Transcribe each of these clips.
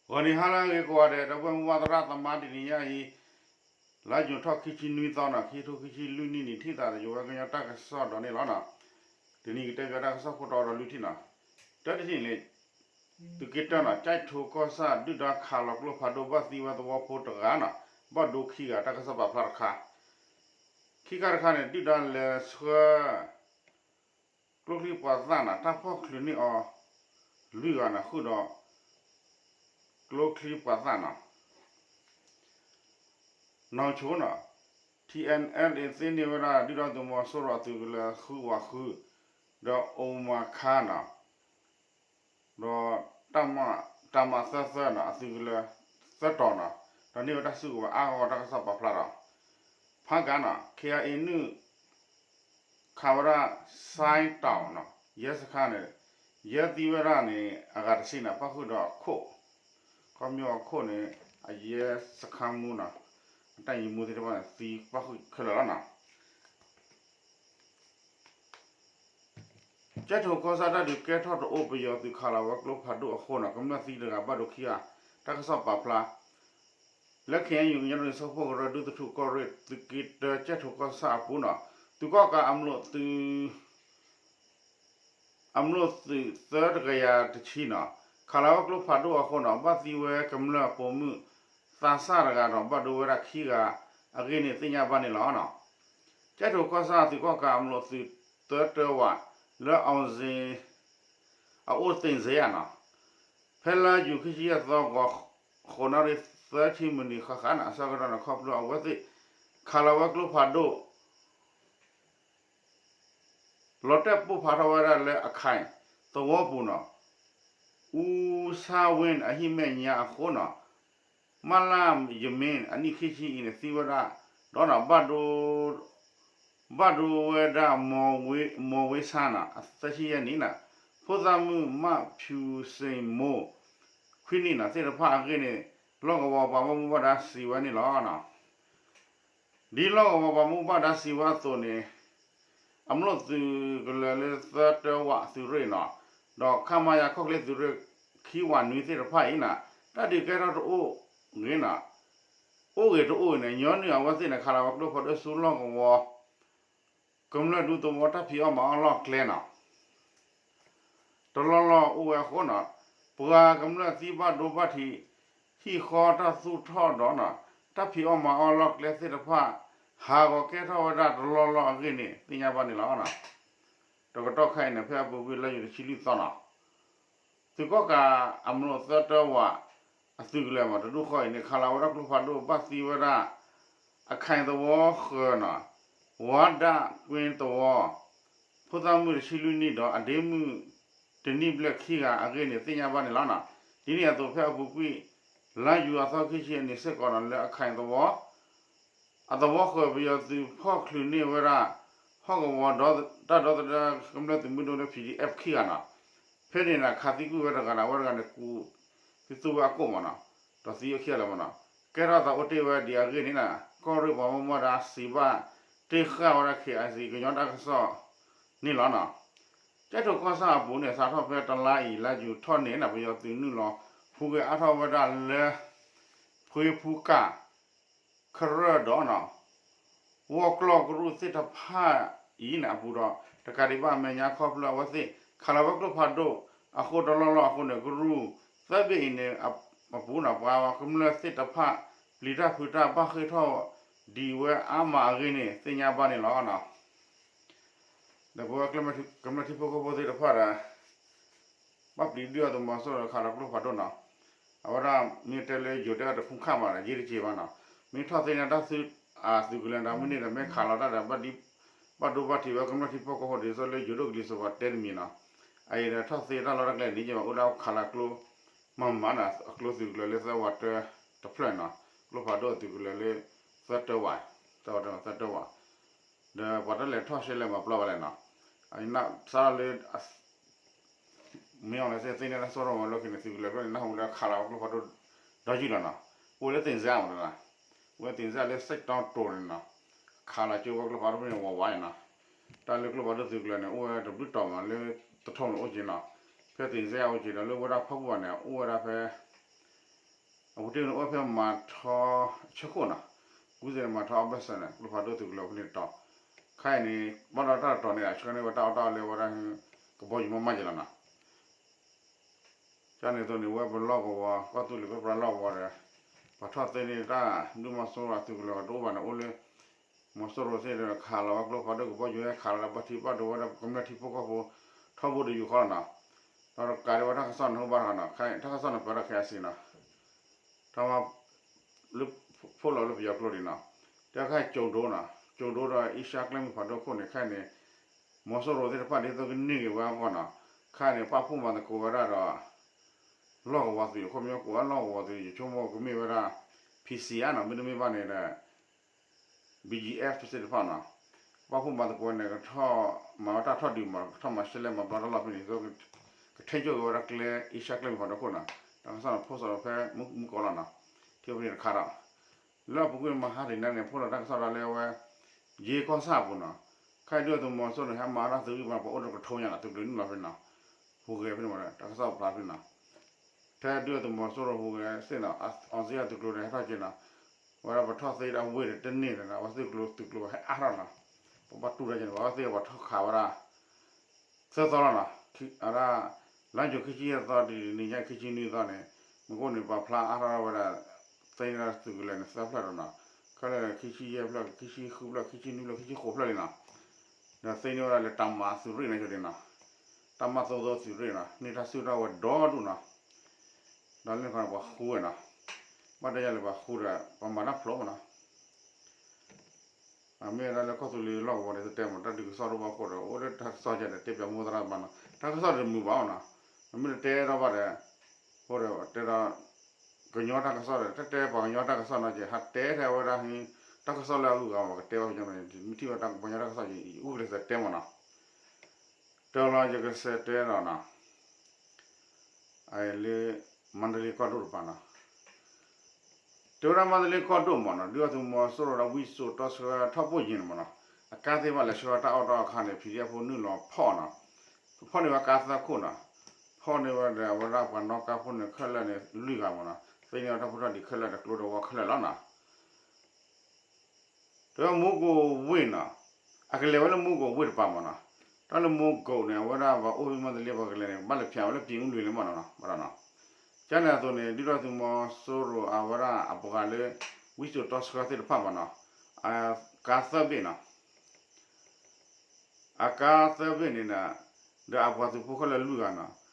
ဂီၤနံၤဟါလၢအဂ့ၤကိးဂၤဒဲး ဒီပုၢ်ဝဲၢ်မုၢ်ဘၣ်သရၣ်သမါ တနံၤညါအံၤ လါယူၤထီၣ်ခံဆံနွံသီနီၤ ခံထိခံဆံလွံၢ်နံၣ်န့ၣ် ထံၣ်သးဒီးယဝဲကညီတၢ်ကစီၣ်ဒီးန့ၣ်လီၤနီၤ. တနံၤကတဲက့ၤတၢ်ကစီၣ်ခိၣ်တီဒီးလွံၢ်ထံၣ်နီၤ. တၢတထံၣ်န့ၣ် သုးက့တၢနီၤ ကၠဲၣ်ထိကီၢ်ဆၣ် ဒုၣ်ဒါခးလီၤကျိဖးဒိၣ် ဘၣ်သံဝဲသဝီဖိတဂၤနီၤ ဘၣ်ဒိခံဂၤတၢ်ကစီၣ်ပာ်ဖျါတခါ, ခံခါတခါန့ၣ် ဒုၣ်ဒါလဲၤဆှၢ ကျိချံမျိာ်သၣ်နီၤ တၢ်ဖီၣ်ချုးန့ၢ်အီၤ လွံၢ်ဂၤနီၤ ဃုာ်ဒီး ကျိချံမျိာ်သၣ်နီၤ နီၢ်ဆိနီၤ ထံၣ်အဲၣ်အဲၣ်အ့ သ့န့ၢ်ဝဲဒၣ် ဒုၣ်ဒါသုးမီၤစိရိၤအသုးကလၢၤဃုဝးဃု ဒီးအိမၤခါနီၤ ဒီး တၢ်မၤသၢသၢနီၤ အသုးကလၢၤသၢတီၤနီၤ ဒီးန့ၢ်ဝဲတၢ်စုကဝဲၤအါဂီၢ် တၢ်ကစီၣ်ပာ်ဖျါဒီး ဖးကၤနီၤ ခ့အ့နုာ် ခးဝဲဒၣ် စဲတၢ်နီၤ ယဲစခါန့ၣ် ယဲသံဝဲဒၣ်န့ၣ် အဂၤတဆံန့ၣ် ပၣ်ဃုာ်ဒီးအခိၣ် ခီဖျိအခိၣ်န့ၣ် အယဲစခါမူနီၤ အတၢ်ယံၤမူသ့ၣ်တဖၣ်န့ၣ် သံပၣ်ဃုာ်ခဲလၢာ်လီၤနီၤ. ကၠဲၣ်ထိကီၢ်ဆၣ်တၢ်ဒုးကဲထီၣ်တအိၣ် ပယီၤသုးခးလီၤဝဲကျိဖးဒိၣ်အဃိနီၤ ကမျၢၢ်သံတဂၤဘၣ်ဒိခံဂၤ တၢ်ကစီၣ်ပာ်ဖျါ လၢ ခ့အ့နုာ် ကညီဒီကလုာ်စၢဖှိၣ်ကရၢ ဒူသထူၣ်ကီၢ်ရ့ၣ် သုးက့တၢ ကၠဲၣ်ထိကီၢ်ဆၣ်အပူၤနီၤ သုးကီၣ်ကးအမျိာ်သုး အမျိာ်သုးသၢတကယၤတဆံနီၤ ခးလီၤဝဲကျိဖးဒိၣ်အဃိနီၤ ဘၣ်သံဝဲကမျၢၢ်ပိာ်မုၣ်သးစၢ်တဂၤဒီး ဘၣ်ဒိဝဲဒၣ်ခံဂၤအဂ့ၢ်န့ၣ် သ့ၣ်ညါဘၣ်န့ၣ်လီၤနီၤ. ကၠဲၣ်ထိကီၢ်ဆၣ်သုးကီၣ်ကးအမျိာ်သုးသၢတၢဝး လၢ အောင်ဇေယျ အအိၣ်သ့ၣ်စ့ယၤနီၤ ဖဲလါယူၤခံဆံယဲၢ်သီ ဂီၤဃိးနၣ်ရံၣ်သၢဆံမံးနံးဃၣ်ဃၣ်န့ၣ် အဆၢကတီၢ်န့ၣ် ခီဖျိအဝဲသ့ၣ် ခးလီၤဝဲကျိဖးဒိၣ် လီၤတဲာ်ပိၢ်ဖးထီၣ်ဝဲဒၣ်လၢအခဲၣ်သဝီပူၤနီၤ အူဆါဝ့ၣ်အဟံၣ်မဲာ်ညါအဃိနီၤ မၢ်လၢ်ယမ့ၢ် အနံၣ်ခံဆံအံၤန့ၣ် သံဝဲဒၣ် ဒီးနီၤ ဘၣ်ဒိဝဲဒၣ် မီၤဝ့ဆါနီၤ အသၢဆံယဲၢ်နံၣ်နီၤ ဖိသၣ်မုၣ် မၣ်ဖၠူစ့ၣ်မိၢ် ခွံနံၣ်နီၤ သ့ၣ်တဖၣ်အဂ့ၢ်န့ၣ် လီၢ်ကဝီၤပှၤဘၣ်မူဘၣ်ဒါစံးဝဲန့ၣ်လီၤ. ဒ်လီၢ်ကဝီၤပှၤဘၣ်မူဘၣ်ဒါစံးဝဲအသိးန့ၣ် အမျိာ်သုးကလၢၤလၢသၢတၢဝးသုးရ့ၣ်နီၤ ဒီးခမရ ခီၣ်ချ့သုးရ့ၣ် ခံဝးနွံသ့ၣ်တဖၣ်အံၤနီၤ တၢ်ဒုးကဲထီၣ်တအိၣ်ဂ့ၤနီၤ အိၣ်ဂ့ၤတအိၣ်အံၤန့ၣ် ညီနုၢ်အဝဲသ့ၣ်န့ၣ် ခးလီၤဝဲကျိဖးဒိၣ်ဆူလီၢ်ကဝီၤ ကမျၢၢ်ဒူသဝီတၢ်ဖံးအီၣ်မၤအီၣ်လီၢ်ကျဲနီၤ တလီၢ်လီၢ်အိၣ်ဝဲအဃိနီၤ ပှၤကမျၢၢ်သံဘၣ်ဒိဘၣ်ထံး ဟံၣ်ဃီတၢ်သူၣ်ထီၣ်ဒီးနီၤ တၢ်ဖံးအီၣ်မၤအီၣ်လီၢ်ကျဲသ့ၣ်တဖၣ် ဟးဂီၤကဲထီၣ်ဝဲဒၣ်တလီၢ်လီၢ်အဂ့ၢ်န့ၣ် သ့ၣ်ညါဘၣ်န့ၣ်လီၤ. တကတီၢ်ခါအံၤန့ၣ် ဖဲအပူၤကွံာ်လါယူၤတဆံလွံၢ်သီနီၤ သုးကီၣ်ကးအမျိာ်သၢတၢဝး အသုးကလၢၤမး တဒူၣ်ဃီအံၤန့ၣ် ခးလီၤဝဲဒၣ်ကျိဖးဒိၣ် ဘၣ်သံဝဲဒၣ် အခဲၣ်သဝီဃၢၤနီၤ ဝါဒၣ်ကွ့သဝီ ဖိသၣ်မုၣ်တဆံလွံၢ်နံၣ်ဒီး အဒ့မုၣ်တနံၣ်ဘျဲၣ်ခံဂၤအဂ့ၢ်န့ၣ် သ့ၣ်ညါဘၣ်န့ၣ်လီၤ. ဒ်န့ၣ်အသိး ဖဲအပူၤကွံာ် လါယူၤအသီခံဆံအနံၤစ့ၢ်ကီးနီၤ လၢအခဲၣ်သဝီ အသဝီဃၢၤ ပယီၤသုးဖီၣ်ချုးန့ၢ်ဝဲဒၣ် ဟီၣ်ကဝီၤတၢ်ဒီသဒၢကမျၢၢ်သုးမုၢ်ဒိၣ်လၢ ပီၣ်ဒံၣ်အဲၣ်ဖ် ခံဂၤနီၤ ဖဲန့ၣ်န့ၣ် ခးသံကွံာ်ဝဲတဂၤဒီး အဝဲတဂၤန့ၣ် ကူးသံသူဝဲအကိာ်မးနီၤ ဒီးသံအခံဂၤလၢာ်မးနီၤ ကဲထီၣ်သးအိၣ်တ့ၢ်ဝဲဒံးအဂ့ၢ်န့ၣ်နီၤ ကီၢ်ရ့ၣ်ပှၤဘၣ်မူဘၣ်ဒါစံးဘၣ်တ့ၢ်ဃာ်ဝဲဒၣ် ခ့ၣ်အဲၣ်စံၣ် ကညီတၢ်ကစီၣ်န့ၣ်လီၤနီၤ ကၠဲၣ်ထိကီၢ်ဆၣ်အပူၤန့ၣ် စးထီၣ်ဖဲတလါအံၤ လါယူၤထီၣ်န့ၣ်နီၤ ပယီၤသုးနုာ်လီၤ ဖူက့ၤအါထီၣ်ဝဲဒၣ်လၢ ဖှ့ဖူကၣ် ခရၢၣ်ဒီးနီၤ ဝီၢ်ကျီၢ်ကရူၢ်သ့ၣ်တဖၣ်အံၤန့ၣ်အပူၤဒီး တကးဒံးဘၣ်အမဲာ်ညါခီဖျိအဝဲသ့ၣ် ခးလီၤဝဲကျိဖးဒိၣ်အဃိတလီၢ်လီၢ်အဃိန့ၣ် ကရူၢ်သၢဘ့ၣ်အံၤန့ၣ် အပူၤနီၤ ပှၤကမျၢၢ်သ့ၣ်တဖၣ် ပျံၤတၢ်ဖုးတၢ်ဘၣ်ဃ့ၢ်ထီၣ်ဒံးဝဲအါမးအဂ့ၢ်န့ၣ် သ့ၣ်ညါဘၣ်န့ၣ်လီၤ. ဒီးပဝဲကမျၢၢ်ထံဖိကီၢ်ဖိသ့ၣ်တဖၣ်ဒီး ဘၣ်ပျံၤဒုၣ်အသုးမီၤစိရိၤခးလီၤကျိဖးဒိၣ်နီၤ, အဝဲဒၣ်မ့ၢ်တဲလၢယိၤတဲအတဖုခၣ်မးဒီး ယ့တက့ၤဘၣ်နီၤ, မ့ၢ်ထီၣ်သ့န့ၢ်တၢ်သုးအသုးကလၢၤဒီး မ့ၢ်န့ၢ်ဒီးမ့ၢ်ခးလီၤတၢ်ဒီး ဘၣ်ဒိဘၣ်ထံးဝဲကမျၢၢ်ထံဖိကီၢ်ဖိဒ်သိးလၢယိၤဒိၣ်ကလံၤစိးပှၤတဲတမံၤနီၤ, အအံၤဒီးထီၣ်သ့တၢ်လီၢ်တၢ်ကျဲန့ၣ် ယမ့ၢ်အိၣ်ဒၣ်ခးလီၤကျိ မၤမၤနီၤ အကျိသုးကလၢၤလၢသၢဝးတၢတဖျၢၣ်နီၤ, ကျိဖးဒိၣ်အသုးကလၢၤလၢ သၢတၢဝး, သၢဝးတၢ သၢတၢဝး ဒီးပှၤတလဲၤထီၣ်ရှဲလဲၣ်မၤပျီဝဲလဲၣ်နီၤ, အစးလၢ မ့ၢ်အီၤလဲၣ်သ့ၣ်သ့ၣ်န့ၣ် တၢ်စိရိၤမၤလိက့ၤန့ၣ် သုးကလၢၤဖျၢၣ်န့ၣ် နၢ်ဟူလၢခးလီၤကျိဖးဒိၣ်ဒီးယုၢ်လီၤနီၤ, အိၣ်လၢသ့ၣ်စဲမးနီၤ, အိၣ်လၢသ့ၣ်စဲလၢစဲးတီတိၤန့ၣ်နီၤ, ခးလီၤကၠိဝဲကျိဖးဒိၣ်ဖဲန့ၣ်ဝးဝးန့ၣ်နီၤ, တၢ်လၢကျိဖးဒိၣ်သုးကလၢၤန့ၣ် အိၣ်ဝဲတဘျုးတီၤမးလၢ သထူန့ၣ်အိၣ်က့ၤနီၤ, ဖဲသ့ၣ်စဲအိၣ်က့ၤဒီးလၢဝဲဒၣ်ဖီၣ်ပူၤဘၣ်န့ၣ် အိၣ်ဝဲဒၣ်ဖဲ အပူၤတ့ၢ်န့ၣ် အိၣ်ဖဲမၤထီဆၢခိၣ်နီၤ, ကူစဲးန့ၣ် မၤထီအဘၢၣ်စၢၤန့ၣ် ကျိဖးဒိၣ်သုးကလၢၤဖဲန့ၣ်တီၤ, ခဲအံၤန့ၣ် ဘၣ်ဒီးတၢ်တတီၤန့ၣ် ဆှၢန့ၢ်ဝဲတၢ်အီၣ်တၢ်အီလၢဝဲဒၣ် ကဘီယူၤမးမးက့ၤလီၤနီၤ. ကန့ၣ်အသိးန့ၣ် ဝဲပလီၢ်ကဝီၤ ကီၢ်သူလ့ၤပၢပြးလီၢ်ကဝီၤဒီး ပှၤထီၣ်သ့န့ၢ်တၢ် ဒုၣ်မီၤစိရိၤအသုးကလၢၤတအိၣ်ဘၣ်န့ၣ် အိၣ်လၢ မီၤစိရိၤသ့ၣ်ဒီး ခးလီၤဝဲကျိဖးဒိၣ်ကဘီယူၤ ဟဲခးလီၤဒီး ဘၣ်ထံးဘၣ်ဒိဝဲဒၣ် ကမျၢၢ်ထံဖိကီၢ်ဖိ ထီဘိတယူၤဃီလီၤနီၤ. ဒီးကးဒံးဝဲတၢ်ကစီၣ်န့ၣ် ဟိဘၣ်တခီနီၤ, တၢ်ကစီၣ်န့ၣ် ပၢၤထီၣ်ခဲအစ့နီၤ, တၢ်မၤ လၢ ဖိလီၤလၢပယီၤကျိဒံးနီၤ, တဲခဲအံၤ ကၠိၤဒိနီၤ, ကၠိၤဒိဒီးအ့ရှါကျဲမုၢ်ဖးဒိၣ်ခိၣ်န့ၣ် ခဲအံၤန့ၣ် မီၤစိရိၤသ့ၣ်တဖၣ် ဒ်သိးကန့ၢ်က့ၤဝဲအဂီၢ်နီၤ, ခဲအံၤန့ၣ် ပာ်ဖှိၣ်မၤသကိးဝဲဒၣ်ဒီး လီၢ်ကဝီၤသုး ခိၣ်မ့ၢ်ကိးဝဲလီၢ်ကဝီၤသုး ယဆိကမိၣ်ကမ့ၢ်ဝဲဒၣ် P C R နီၤ, မ့တမ့ၢ်ဘၣ်န့ၣ်ဒီး B G F သ့ၣ်တဖၣ်နီၤ, ပာ်ဖှိၣ်မၤသကိးန့ၣ် ကထီၣ်မၤဝဲတၢ်ထီၣ်ဒုးမး ကထီၣ်မၤရှဲလဲၣ်မၤဘျီတၢ်လီၢ်ဖဲန့ၣ် ကထိန်းချုပ်က့ၤဝဲဒၣ်ကျဲ အ့ရှါကျဲမုၢ်ဖးဒိၣ်ခိၣ်နီၤ, တၢ်ကစီၣ်န့ၣ် ဖိစီၤဖဲမူကီၢ်လီၤနီၤ, ထံဖိန့ၣ်တခါဒီး လၢအပူၤကွံာ်မဟါတနံၤန့ၣ် ဖိလီၤတၢ်ကစီၣ်ဒၣ်လၢအဝဲ ယ့ကီၢ်ဆၣ်အပူၤနီၤ, ခဲအံၤဒုၣ်ဒါသုးမီၤစိရိၤန့ၣ် ဟဲမၤတၢ်သုးဂံၢ်ဘါ ပှၤအိၣ်ဒီးကထိညါနီၤ သုးကျိၤနုာ်လီၤဖဲန့ၣ်နီၤ, ဟူးဂဲၤဖဲန့ၣ်မး တၢ်ကစီၣ်ဖျါဖဲန့ၣ်နီၤ, ထဲဒုၣ်ဒါသုးမီၤစိရိၤဟူးဂဲၤသ့ၣ်နီၤ အီစ့ၣ်အသုးကျိၤန့ၣ် ဟဲထီၣ်က့ၤနီၤ, ဝဲဒၣ်ပထီၣ်သ့ဒၣ်ဝ့ၢ်ဒီးတန့ၢ်ဒီး အဝဲသုးကျိၤသုးကျိၤဟဲအါထီၣ်နီၤ, ပဘၣ်တူၢ်တၢ်က့ၤန့ၣ် ပှၤဝဲသ့ၣ်ပှၤထီၣ်ခးဝဲဒၣ် သၢသီလီၤနီၤ, အဒၣ် လါယူၤခံဆံယဲၢ်သီ တနံၤညါခံဆံနွံသီန့ၣ် မ့ၢ်အိၣ်န့ၣ် ပှၤဖျါအါထီၣ်ဝဲဒၣ် သ့န့ၢ်ဒၣ်သုးကလၢၤန့ၣ် သၢဖျၢၣ်ဒီးနီၤ, ခဲလၢာ်န့ၣ် ခံဆံယဲၢ်ဖျၢၣ် ခံဆံဃုဖျၢၣ် ခံဆံနွံဖျၢၣ် ခံဆံဃိးဖျၢၣ်လံနီၤ, ဒီးသ့န့ၢ်ဝဲဒၣ်လၢတၢ်မၤသုးရ့ၣ်န့ၣ်က့ၤနီၤ, တၢ်မၤသိသုးရ့ၣ်နီၤ န့ၢ်တၢ်စုၣ်ထီၣ်ဝဲဒီဒူၣ်နီၤ, ဒီးလၢန့ၣ်ခီန့ၣ် ပှၤဃုဝဲနီၤ, ဘၣ်တဲယၤလၢပှၤဃုဒီး ပှၤမၤတၢ်ဖျိမးနီၤ အမ့ၢ်ဝဲဒၣ်လၢကီၢ်သူလ့ၤလီၢ်ကဝီၤန့ၣ် တတဲမး တၢ်ဒုးကစီၣ်တအိၣ်ဘၣ်အဃိဒီး အိၣ်လၢတၢ်ကစီၣ်ယါဒီး တဲပၠးမိၢ်သရၣ်တဘၣ်နီၤ, တၢ်ကစီၣ်တမုာ်ဘၣ်နီၤ, အမ့ၢ်တတဲထီၣ်ဘၣ်ဒီး အဃိဒီးတဲဒီး ကညီတၢ်ကစီၣ်ဒီး တတဲပှၤကညီတၢ်ကစီၣ်နီၤက့ၤ ဟးတဲထဲဝဲဒၣ် တၢ်ကစီၣ်လၢအဂုၤအဂၤမး ကတဲဘၣ်ကညီမး မ့ၢ်ထံၣ်ဝဲဒၣ်ပှၤကညီတၢ်ကစီၣ် ယအုၣ်ကလဲၤစၢၤတဲမးနီၤ, တဲလီၤယကစဲးတဲဒီးနီၤ လၢ မန္တလေးကီၢ်ဒိၣ်တပၤနီၤ, တဲဝဲဒၣ်မန္တလေးကီၢ်ဒိၣ်မးနီၤ ဒုၣ်ဒါသုးမီၤစိရိၤဒီးဝံစိာ်တီဆှၢထီၣ်ပိၢ်ယံၤန့ၣ်မးနီၤ, အကါသ့ၣ်တဖၣ်လဲၤဆှၢတၢ်အီၣ်တၢ်အီအခါန့ၣ် PDF ဖိနုာ်လီၤဖီၣ်နီၤ, ဖီၣ်န့ၢ်ဝဲကါသၢခိၣ်နီၤ, ဖီၣ်န့ၢ်ဝဲဒီးအဝဲဒၣ်ပှၤနီၣ်ကါဖိန့ၣ်ခဲလၢာ်န့ၣ် လွံၢ်ဂၤမးနီၤ, သ့န့ၢ်ဝဲတၢ်ဖိတၢ်လံၤခဲလၢာ်ဒီးကျိဒီးဝီခဲလၢာ်လီၤနီၤ တဲဝဲမူကိးဝ့ၢ်နီၤ, အကလဲၤဝဲလၢမူကိးဝ့ၢ်တပၤမးနီၤ, တၢ်လၢမူကိးန့ၣ် အဝဲဒၣ်ပှၤအိၣ်ဖဲမန္တလေးပှၤကလဲၤန့ၣ် ဘၣ်လဲၤဖျါဝဲလၢ ပြင်ဦးလွင် လၢမးနီၤ, ဘၣ်ဒီးနီၤ, ကန့ၣ်အသိးန့ၣ် ဒုၣ်ဒါသုးမီၤစိရိၤအဝဲဒၣ်အပှၤလၢ ဝံစိာ်တီဆှၢသ့ၣ်တဖၣ်မးနီၤ, အကါသၢဘ့ၣ်နီၤ, အကါသၢဘ့ၣ်န့ၣ်နီၤ, ဒီးအပှၤသုးဖိခဲလၢာ်လွံၢ်ဂၤနီၤ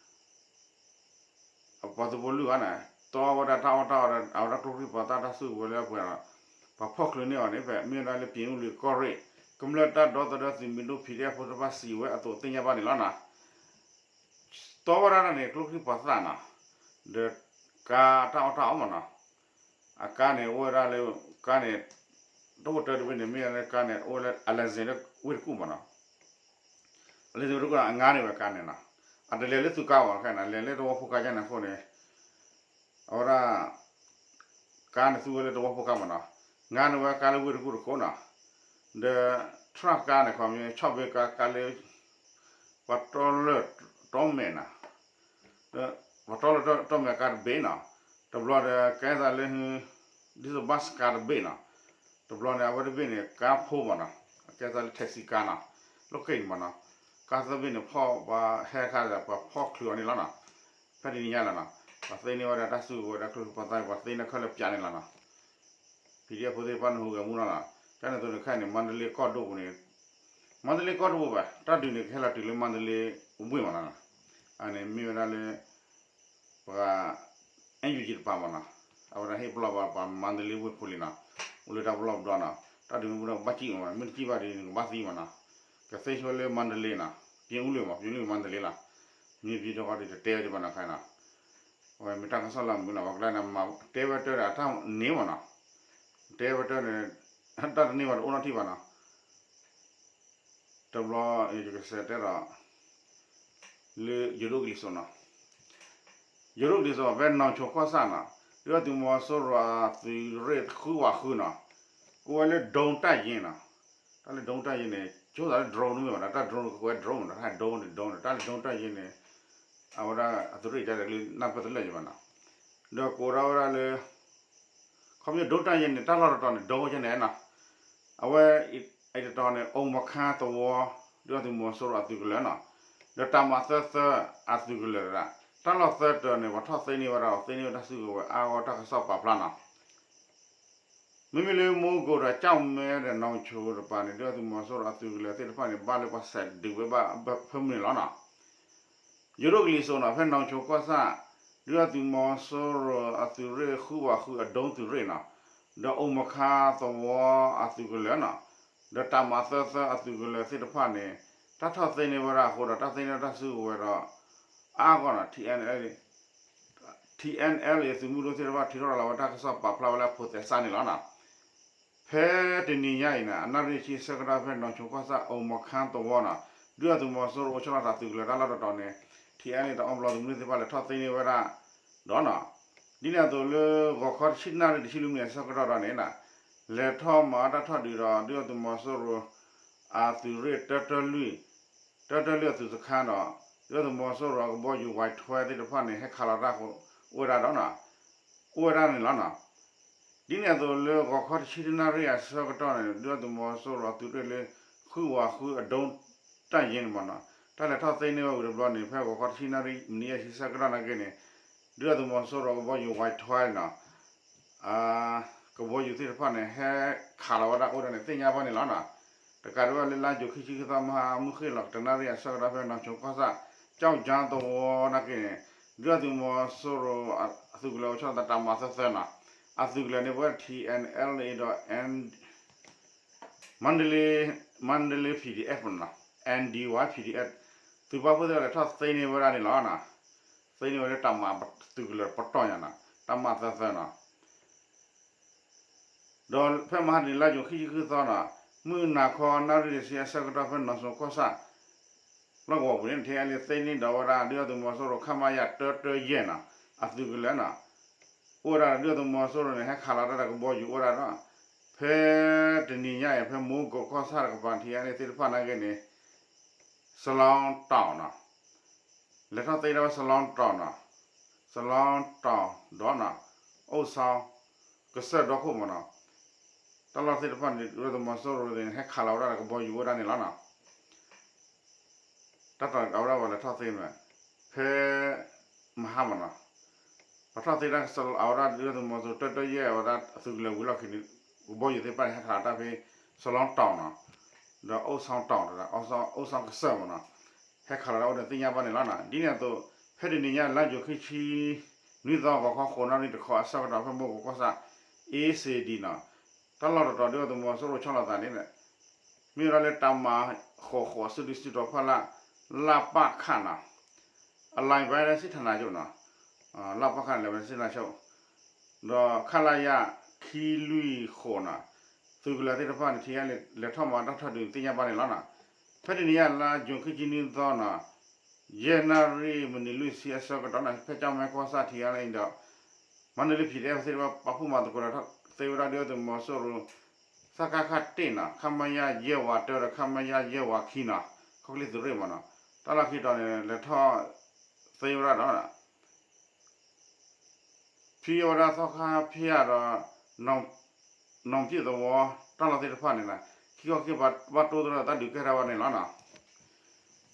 အပှၤသုးဖိလွံၢ်ဂၤန့ၣ် တီဝဲဒၣ်တၢ်အီၣ်တၢ်အီဒီး အဝဲဒၣ်ကျိချံမျိာ်သၣ်တၢ်စုကဝဲၤလၢအပှဲၤဒီး ပှၤဖီၣ်ချုးန့ၢ်အီၤန့ၣ် ဖဲမ့ၢ်ဝဲဒၣ်လၢ ပြင်ဦးလွင် ကီၢ်ရ့ၣ် ကမျၢၢ်တၢ်ဒီသဒၢသုးမုၢ်ဒိၣ် PDF ဖိတဖၣ်စံးဝဲအသိးသ့ၣ်ညါဘၣ်န့ၣ်လီၤနီၤ. တီဝဲဒၣ်န့ၣ် ကျိချံမျိာ်သၣ်နီၤ, ဒီးကါတၢ်အီၣ်တၢ်အီမးနီၤ, အကါန့ၣ် အိၣ်ဝဲဒၣ်လၢ ကါန့ၣ် တအိၣ်တၢ်တဘ့ၣ်န့ၣ် မ့ၢ်ဝဲဒၣ်လၢကါန့ၣ် အိၣ်ဝဲလၢ အလဲစ့ လၢဝ့ၢ်တကူၣ်မးနီၤ, အလဲစ့ ဝ့ၢ်တကူၣ်န့ၣ် အငါန့ၢ်ဝဲကါန့ၣ်နီၤ, အတလဲၤလၢသုးကါဘၣ်ခဲန့ၣ် လဲၤလၢသဝီဖိကါယါန့ၣ်အဃိန့ၣ် အဝဲဒၣ် ကါန့ၣ်သူဝဲလၢသဝီဖိကါမးနီၤ, ငါန့ၢ်ဝဲကါလၢဝ့ၢ်တကူၣ်တခိၣ်နီၤ, ဒီး truck ကါန့ၣ် ခီပညီ ဆီၣ်ဘ့ကါ ကါလၢ ပှၤတီလၢတီမဲာ်နီၤ, ဒီးပှၤတီလၢတီမဲာ်ကါတဘ့ၣ်နီၤ, တဘျီဒီးကဲသးလၢ diesel bus ကါတဘ့ၣ်နီၤ, တဘျီန့ၣ် အဝဲတဘ့ၣ်န့ၣ် ကါဖိမးနီၤ, ကဲသးလၢ taxi ကါနီၤ, လီၢ်က့ၤန့ၣ်မးနီၤ, ကါသၢဘ့ၣ်န့ၣ် ဖီၣ်ပှၤဟဲခါဒီး ပှၤဖီၣ်ချုးအီၤန့ၣ်လီၤနီၤ, ဖဲတနံၤညါလီၤနီၤ, ပှၤသ့န့ၢ်ဝဲဒၣ်တၢ်စုကဝဲၤတၢ်ကျိချံမျိာ်သၣ် ပှၤသ့န့ၢ်ခဲလၢာ်ပၠးန့ၣ်လီၤနီၤ PDF ဖိသ့ၣ်တဖၣ်န့ၣ် ဟူးဂဲၤမူလီၤနီၤ, ကန့ၣ်အသိးန့ၣ်ခဲအံၤန့ၣ် မန္တလေးကီၢ်ဒိၣ်ပူၤန့ၣ်, မန္တလေးကီၢ်ဒိၣ်ပူၤဘၣ် တၢ်ဒုးန့ၣ်ကဟဲလီၤတုၤလၢမန္တလေးဝ့ၢ်မးနီၤ, အန့ၣ်မ့ၢ်ဝဲဒၣ်လၢ ပှၤ NUG တပၤမးနီၤ, အဝဲဒၣ်ဟ့ၣ်ပလီၢ်ဘၣ်ပှၤမန္တလေးဝ့ၢ်ဖိလံနီၤ, အိၣ်လၢတၢ်ပလီၢ်ပဒီနီၤ, တၢ်ဒုးမ့ၢ်ပူၤဒီးဘၣ်စံၣ်မး မ့ၢ်တစံၣ်ဘၣ်ဒီးနကဘၣ်သံမးနီၤ, ကသ့ဆိလၢမန္တလေးနီၤ, ပြင်ဦးလွင်မး ပြင်ဦးလွင် မန္တလေးလီၤ, မ့ၢ်ပယီၤတခီဒုးတတဲဝဲဒံးဘၣ်နီၤခဲအံၤနီၤ အဝဲမ့ၢ်တၢ်ကစီၣ်လၢအမုာ်နီၤ ပှၤကျါန့ၣ် မၤတဲဝဲတၢ်ဒီးအတၢ်န့ၢ်မးနီၤ, တဲဝဲတၢ်န့ၣ် တၢ်တန့ၢ်ဘၣ်တအိၣ်နီတထံၣ်ဘၣ်နီၤ, တဘျီ ယကစးတဲဒီး လၢယိၤဒိၣ်ကလံၤစိးနီၤ, ယိၤဒိၣ်ကလံၤစိး ဖဲနီၢ်ဆိကီၢ်ဆၣ်နီၤ, ဒုၣ်ဒါသုးမီၤစိရိၤအသုးရ့ၣ်ဃုဝးဃုနီၤ, ကိးဝဲလၢ drone တၢ်ယ့နီၤ, တၢ်လၢ drone တၢ်ယ့န့ၣ် ဆိသးလၢ drone တမ့ၢ်ဘၣ်နီၤ, တၢ် drone ကိးဝဲ drone နီၤ, တၢ် drone န့ၣ် drone န့ၣ် တၢ်လၢ drone တၢ်ယ့န့ၣ် အဝဲဒၣ်အသုးရ့ၣ်ကလဲၣ်လၢနၢ်ပၢၢ်တလၢာ်ယဘၣ်နီၤ, ဒီးကိးထီၣ်ဝဲဒၣ်လၢ ခီဖျိဒိတၢ်ယဲန့ၣ် တၢ်လီၢ်တတီၤန့ၣ် ဒိကဲန့ၣ်နီၤ, အဝဲအံၤတတီၤန့ၣ် အိၣ်မခါသဝီ ဒုၣ်ဒါသုးမီၤစိရိၤအသုးကလၢၤနီၤ, ဒီးတၢ်မၤသၢသၢအသုးကလၢၤတဒၣ်, တၢ်လီၢ်သၢတၢၤန့ၣ် ပှၤထီၣ်သ့န့ၢ်ဝဲဒၣ်ဒီး သ့န့ၢ်ဝဲတၢ်စုကဝဲၤအါဂီၢ်တၢ်ကစီၣ်ပာ်ဖျါနီၤ. မ့မ့ၢ်လၢမိၢ်ကိးဒီးကၠီၣ်မဲဒီးနီၢ်ဆိတပၤန့ၣ် ဒုၣ်ဒါသုးမီၤစိရိၤအသုးကလၢၤသ့ၣ်တဖၣ်န့ၣ် ဘၣ်လၢပှၤစဲးဒုးဝဲဘၣ်ဖၢမုၢ်န့ၣ်လီၤနီၤ. ယိၤဒိၣ်ကလံၤစိးနီၤ ဖဲနီၢ်ဆိကီၢ်ဆၣ် ဒုၣ်ဒါသုးမီၤစိရိၤအသုးရ့ၣ်ဃုဝးဃုအဒိသုးရ့ၣ်နီၤ, ဒီးအိၣ်မခါသဝီအသုးကလၢၤနီၤ, ဒီးတၢ်မၤသၢသၢအသုးကလၢၤသ့ၣ်တဖၣ်န့ၣ် တၢ်ထီၣ်သ့န့ၢ်ဝဲဒၣ်အဃိဒီး တၢ်သ့န့ၢ်တၢ်စုကဝဲၤဒီး အါဂီၢ်နီၤ ထံ ထံအဲၣ်အဲလ်အ့ သုးမုၢ်ဒိၣ်သ့ၣ်တဖၣ်ထုးထီၣ်လီၤဝဲတၢ်ကစီၣ်ပာ်ဖျါဝဲလၢအဖိးသဲးစးန့ၣ်လီၤနီၤ. ဖဲတနံၤညါအံၤန့ၣ် အနၣ်ရံၣ်ဆံဆၢကတီၢ်ဖဲနီၢ်ဆိကီၢ်ဆၣ်အိၣ်မခါသဝီနီၤ ဒုၣ်ဒါသုးမီၤစိရိၤအိၣ်ဆီလီၤသးသုးကလၢၤတၢ်လီၢ်တတီၤန့ၣ် ထံအဲၣ်အဲလ်အ့ တၢ်အီၣ်ဘျီသုးမုၢ်သ့ၣ်တဖၣ်လဲၤထီၣ်သ့န့ၢ်ဝဲဒၣ်ဒီးနီၤ ဒ်န့ၣ်အသိးလၢ ဂီၤခီတဆံနၣ်ရံၣ်တဆံလွံၢ်မံးနံးအဆၢကတီၢ်ဒီးန့ၣ် လဲၤထီၣ်မၤအီၣ်တၢ်ထီၣ်ဒုးဒီး ဒုၣ်ဒါသုးမီၤစိရိၤ အသုးရ့ၣ်တၢတၢလွံၢ် တၢတၢလွံၢ်အသုးစခါဒီး ဒုၣ်ဒါသုးမီၤစိရိၤအကဘီယူၤ ဝဲထွဲ သ့ၣ်တဖၣ်န့ၣ် ဟဲခးလီၤတၢ်အိၣ်ဝဲဒၣ်ဒီးနီၤ အိၣ်ဝဲဒၣ်န့ၣ်လီၤနီၤ. ဒ်န့ၣ်အသိးလၢဂီၤခီတဆံတနၣ်ရံၣ်အဆၢကတီၢ်န့ၣ် ဒုၣ်ဒါသုးမီၤစိရိၤအသုးရ့ၣ်လၢ ဃုဝးဃုအဒိတၢ်ယဲန့ၣ်မ့ၢ်နီၤ တၢ်လဲၤထီၣ်သ့န့ၢ်ဝဲဝံၤတဘျီန့ၣ် ဖဲဂီၤခီတဆံနၣ်ရံၣ်မံးနံးယဲၢ်ဆံဆၢကတီၢ်နာ်က့န့ၣ် ဒုၣ်ဒါသုးမီၤစိရိၤအကဘီယူၤ ဝဲထွဲ နီၤ ကဘီယူၤသ့ၣ်တဖၣ်န့ၣ် ဟဲခးလီၤဝဲဒၣ်အိၣ်ဝဲဒၣ်န့ၣ် သ့ၣ်ညါဘၣ်န့ၣ်လီၤနီၤ. တကးဒံးဘၣ်လၢလါယူၤခံဆံခံသီ မဟါမုၢ်ဃ့ၢ်လီၤကတနၣ်ရံၣ်အဆၢကတီၢ်ဖဲနီၢ်ဆိကီၢ်ဆၣ် ကၠီၣ်ကၠါသဝီနာ်က့န့ၣ် ဒုၣ်ဒါသုးမီၤစိရိၤအသုးကလၢၤအိၣ်ဆီလီၤသးတၢ်မၤသၢသၢနီၤ အသုးကလၢၤန့ၣ် ပဝဲ ထံအဲၣ်အဲလ်အ့ ဒီး မၣ်ဒလ့ မၣ်ဒလ့ ပီၣ်ဒီးအ့ၣ်ဖ် နီၤ အ့ၣ်ဒီးဝဲ ပီၣ်ဒီးအ့ၣ်ဖ် သုးပာ်ဖှိၣ်သ့ၣ်တဖၣ်လဲၤထီၣ်သ့န့ၢ်ဝဲဒၣ်န့ၣ်လီၤနီၤ. သ့န့ၢ်ဝဲလၢတၢ်မၤသုးကလၢၤပတီၢ်ညါနီၤ တၢ်မၤသၢသၢနီၤ. ဒီးဖဲမဟါတနံၤလါယူၤခံဆံဃုသီနီၤ မုၢ်နၤခီနၣ်ရံၣ်တဆံအဆၢကတီၢ်ဖဲနီၢ်ဆိကီၢ်ဆၣ် လီၢ်ကဝီၤပူၤန့ၣ် ထံအဲၣ်အဲလ်အ့ သ့န့ၢ်ဒီးဝဲဒၣ် ဒုၣ်ဒါသုးမီၤစိရိၤ ခမရ တၢတၢယဲၢ်နီၤ အသုးကလၢၤနီၤ အိၣ်ဝဲဒၣ်ဒီးဒုၣ်ဒါသုးမီၤစိရိၤန့ၣ် ဟဲခးလီၤတၢ်ဒီးကဘီယူၤအိၣ်ဝဲဒၣ်ဒီး ဖဲတနံၤညါအံၤ ဖဲမိၢ်ကိးကီၢ်ဆၣ်တကပၤ ထံအဲၣ်အဲလ်အ့ သ့ၣ်တဖၣ်နာ်က့န့ၣ် စလီတီၣ်နီၤ လဲၤထီၣ်သ့ဒၣ်ဝဲစလီတီၣ်နီၤ စလီတီၣ်ဒီးနီၤ အိၣ်ဆီကစၢၢ်ဒီခိၣ်မ့ၢ်နီၤ တၢ်လီၢ်သ့ၣ်တဖၣ်န့ၣ် ဒုၣ်ဒါသုးမီၤစိရိၤန့ၣ် ဟဲခးလီၤဝဲဒၣ်ဒီးကဘီယူၤအိၣ်ဝဲဒၣ်န့ၣ်လီၤနီၤ. တၢ်တီၢ်အဝဲဒၣ်ပှၤလဲၤထီၣ်သ့မ့ၢ် ဖဲမဟါမ့ၢ်နီၤ ပှၤထီၣ်သ့တၢ်ကစီၣ်အဝဲဒၣ်ဒုၣ်ဒါသုးမီၤစိရိၤ တၢတၢယဲၢ်အဝဲဒၣ်အသုးကလၢၤဝံၤလီၢ်ခံန့ၣ် ကဘီယူၤသ့ၣ်တဖၣ်န့ၣ် ဟဲခးလီၤတၢ်ဖဲ စလီတီၣ်နီၤ ဒီးအိၣ်ဆီတီၣ် အိၣ်ဆီကစၢၢ်မ့ၢ်နီၤ ဟဲခးလီၤတၢ်အိၣ်ဒီးသ့ၣ်ညါဘၣ်န့ၣ်လီၤနီၤ. ဒ်န့ၣ်အသိး ဖဲတနံၤညါလါယူၤခံဆံ နွံသီဂီၤခီဃိးနၣ်ရံၣ်တခီအဆၢကတီၢ် ဖဲမိၢ်ကိးကီၢ်ဆၣ် အ့စ့ဒံနီၤ တၢ်လီၢ်တတီၤဒုၣ်ဒါသုးမီၤစိရိၤဆီလီၤသးန့ၣ် မ့ၢ်ဝဲဒၣ်လၢတၢ်မၤဃိးဃိးစုဒုစုတီၤဖီလာ် လပခနီၤ အလဲၤဝဲဒၣ်စံၣ်ထနၢဆိနီၤ လပခန့ၣ် လဲၤဝဲဒၣ်စံၣ်ထနၢဆိ ဒီးခလရ ခံလွံၢ်ဃိးနီၤ သုးကလၢၤသ့ၣ်တဖၣ်န့ၣ် ထံဂၤလဲၤထီၣ်မၤတၢ်ထီၣ်ဒုးသ့ၣ်ညါဘၣ်န့ၣ်လီၤနီၤ. ဖဲတနံၤညါလါယူၤခံဆံနွံသီနီၤ ယဲၢ်နၣ်ရံၣ်မံးနံးလွံၢ်ဆံအဆၢကတီၢ်န့ၣ် ဖဲကၠီၣ်မဲကီၢ်ဆၣ်ထံဂၤလၢအံၤဒီး မၤနလ့ ပီၣ်ဒီးအ့ၣ်ဖ် သ့ၣ်တဖၣ်ပာ်ဖှိၣ်မၤသကိးဒီးထီၣ်သ့ဝဲဒၣ်ဒုၣ်ဒါသုးမီၤစိရိၤ စကခ တ့ၢ်နီၤ ခမရ ယဲၢ်ဝးတၢဒီး ခမရ ယဲၢ်ဝးခံနီၤ ခီၣ်ချ့သုးရ့ၣ်မ့ၢ်နီၤ တၢ်လီၢ်ခံတီၤန့ၣ် လဲၤထီၣ်သ့ဝဲဒၣ်ဒီး ဖံဝဲဒၣ်သီခါဖံဒီး နီၢ်ပၠံၣ်သဝီ တၢ်လီၢ်သ့ၣ်တဖၣ်န့ၣ် ခံခီခံကပၤဘၣ်တိၢ်သရၣ်တၢ်ဒုးကဲထီၣ်ဝဲန့ၣ်လီၤနီၤ.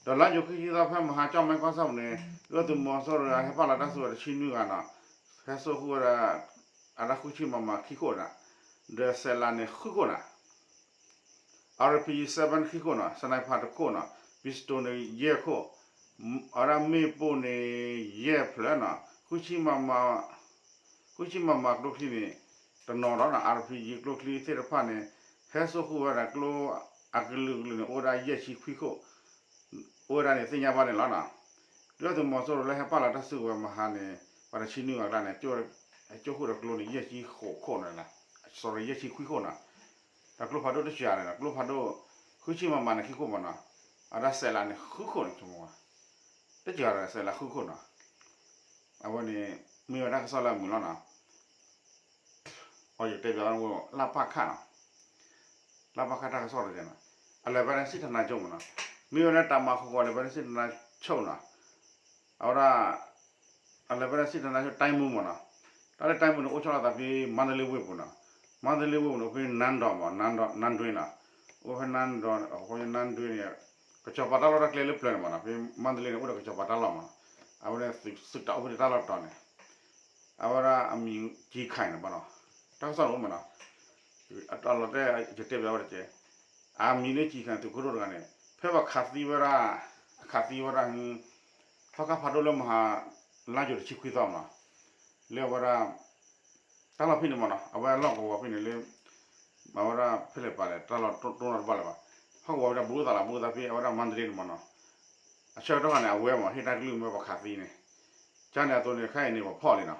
ဒီးလါယူၤခံဆံသီဖဲမဟါကၠီၣ်မဲကီၢ်ဆၣ်ပူၤန့ၣ် ဒုၣ်ဒါသုးမီၤစိရိၤဟဲပာ်လီၤတၢ်စုကဝဲၤတဆံနွံဂၤနီၤ ဟဲစိာ်ဃုာ်ဝဲဒၣ် အတၢ်ဃုဆံ မမ ခံခိၣ်နီၤ ဒီးစဲးလးန့ၣ်ဃုခိၣ်နီၤ RPG seven ခံခိၣ်နီၤ sniper တခိၣ်နီၤ pistol န့ၣ်ယဲၢ်ခိၣ် အဝဲဒၣ်မ့ၣ်ပိၢ်န့ၣ် ယဲၢ်ဖျၢၣ်နီၤ ဃုဆံ မမ ကျိချံန့ၣ် တနီၤဒီးနီၤ RPG ကျိချံသ့ၣ်တဖၣ်န့ၣ် ဟဲစိာ်ဃုာ်ဝဲဒၣ်ကျိအကလုာ်ကလုာ်န့ၣ် အိၣ်ဝဲဒၣ်ယဲၢ်ဆံခွံခိၣ် အိၣ်ဝဲဒၣ်န့ၣ်သ့ၣ်ညါဘၣ်န့ၣ်လီၤနီၤ. ဒုၣ်ဒါသုးမီၤစိရိၤလၢဟဲပာ်လီၤတၢ်စုကဝဲၤမဟါန့ၣ် ပှၤတဆံနွံဂၤအကျါန့ၣ် ကၠိဃုာ်ဒီးကျိန့ၣ် ယဲၢ်ဆံဃိးခိၣ်န့ၣ် sorry ယဲၢ်ဆံခွံခိၣ်နီၤ ဒီးကျိဖးဒိၣ်တစှၤန့ၣ် ကျိဖးဒိၣ် ဃုဆံ မမ န့ၣ် ခံခိၣ်မ့ၢ်နီၤ အဝဲဒၣ်စဲးလးန့ၣ်ဃုခိၣ်န့ၣ် တစှၤဒီးစဲးလးဃုခိၣ်နီၤ အဝဲန့ၣ် မ့ၢ်ဝဲတၢ်ကစီၣ်လၢအမုာ်လီၤနီၤ အီၤယတဲဘၣ်ဝဲ လပခနီၤ လပခတၢ်ကစီၣ်တကဲနီၤ အလဲၤဝဲဒၣ်စံၣ်ထနၢဆိမ့ၢ်နီၤ မ့ၢ်ဝဲဒၣ်တၢ်မၤဃိးဃိးလဲၤဝဲဒၣ်စံၣ်ထနၢဆိနီၤ အဝဲဒၣ် အလဲၤဝဲဒၣ်စံၣ်ထနၢဆိ တိုင်းမှူးမ့ၢ်နီၤ တၢ်လၢတိုင်းပူၤန့ၣ် အိၣ်ဆီလီၤသးဖဲမန္တလေးဝ့ၢ်ပူၤနီၤ, မန္တလေးဝ့ၢ်ပူၤန့ၣ် အိၣ်ဖဲနန်းတော်မး, နန်းတော်, နန်းတွင်းနီၤ, အိၣ်ဖဲနန်းတော်, အဃိနန်းတွင်းန့ၣ် ကစီၤပၤတၢ်လီၢ်တၢ်ကျဲလၢပျၢၤန့ၣ်မးနီၤ, ဖဲမန္တလေးန့ၣ် အိၣ်ဒီးကစီၤပၤတၢ်လီၢ်မးနီၤ, အဝဲန့ၣ်သုးတၢ်အိၣ်ဖဲန့ၣ်တၢ်လီၢ်တတီၤန့ၣ် အဝဲဒၣ်အမံၤကၠံၤခၢၣ်န့ၣ်မးနီၤ, တၢ်ကစီၣ်န့ၣ်အိၣ်မးနီၤ, အလီၤတဲ ယတဲဘၣ်ဝဲတက့ၢ်, အမံၤလၢကၠံၤခၢၣ်သုးခိၣ်ဒိၣ်တဂၤန့ၣ် ဖဲပှၤခးသံဝဲဒၣ်, အခးသံဝဲဒၣ် သီခါဖးဒိၣ်လၢမဟါ လါယူၤတဆံခွံသီမးနီၤ, လၢအဝဲဒၣ် တၢ်လီၢ်ဖဲန့ၣ်မးနီၤ, အဝဲလီၢ်ကဝီၤဖဲန့ၣ်လၢ အဝဲဒၣ်ဖဲလဲၣ်ပာ်လဲၣ် တၢ်လီၢ်တိၢ်နီၣ်တဘၣ်လၢၤဘၣ်, ဟီၣ်ကဝီၤဖဲဒၣ်ဘူးသးလီၤ ဘူးသးဖဲအဝဲဒၣ်မန္တလေးန့ၣ်မးနီၤ, အဆၢကတီၢ်န့ၣ် အဝဲမး ဟ့ၣ်တၢ်ကလုၢ်မ့ၢ်ပှၤခးသံန့ၣ်, ကန့ၣ်အသိးန့ၣ် ခဲအံၤန့ၣ် ပှၤဖီၣ်လံနီၤ,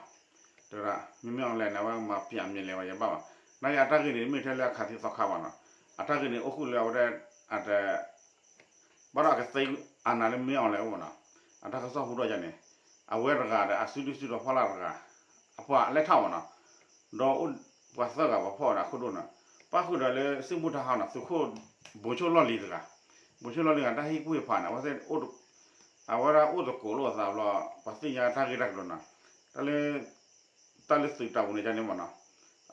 တဲဝဲဒၣ် မ့မ့ၢ်အီၤလဲၣ်န့ၣ် အဝဲမၤပျးမလဲၤဝဲယဘၣ်ဘၣ်, နာ်က့အတၢ်ဂ့ၢ်န့ၣ် မ့ၢ်ထဲလၢအခးသံသီခါဘၣ်နီၤ, အတၢ်ဂ့ၢ်န့ၣ် အိၣ်ဃုာ်လၢအဝဲဒၣ် အတ ဘၣ်ဒီးအကသ့အနးလၢမ့မ့ၢ်အီၤလဲၣ်အိၣ်မးနီၤ, အတၢ်ကစီၣ်ဟူထီၣ်ယါန့ၣ်, အဝဲတဂၤဒီးအစုဒုၣ်စုတီၤဖီလာ်တဂၤ, အပှၤလဲၣ်ထီၣ်မးနီၤ, ဒီးအိၣ်ပှၤသၢဂၤပှၤဖီၣ်ဝဲဒၣ်အခိၣ်ဒိၣ်နီၤ, ပၣ်ဃုာ်ဒီးလၢစုမူထါဟီနီၤ သုးခိၣ် ဘိဆိၣ်လီၢ်လံၤတဂၤ, ဘိဆိၣ်လီၢ်လံၤတဂၤ တၢ်ဟ့ၣ်ကူၣ်ဟ့ၣ်ဖးန့ၣ် အဝဲသ့ၣ် အဝဲဒၣ်အိၣ်သကိးလိာ်အသးဘျီ ပှၤသ့ၣ်ညါတၢ်ဂ့ၢ်တၢ်ကျိၤနီၤ, တၢ်လၢ တၢ်လၢသုးတၢ်ပူၤန့ၣ်န့ၣ်မးနီၤ,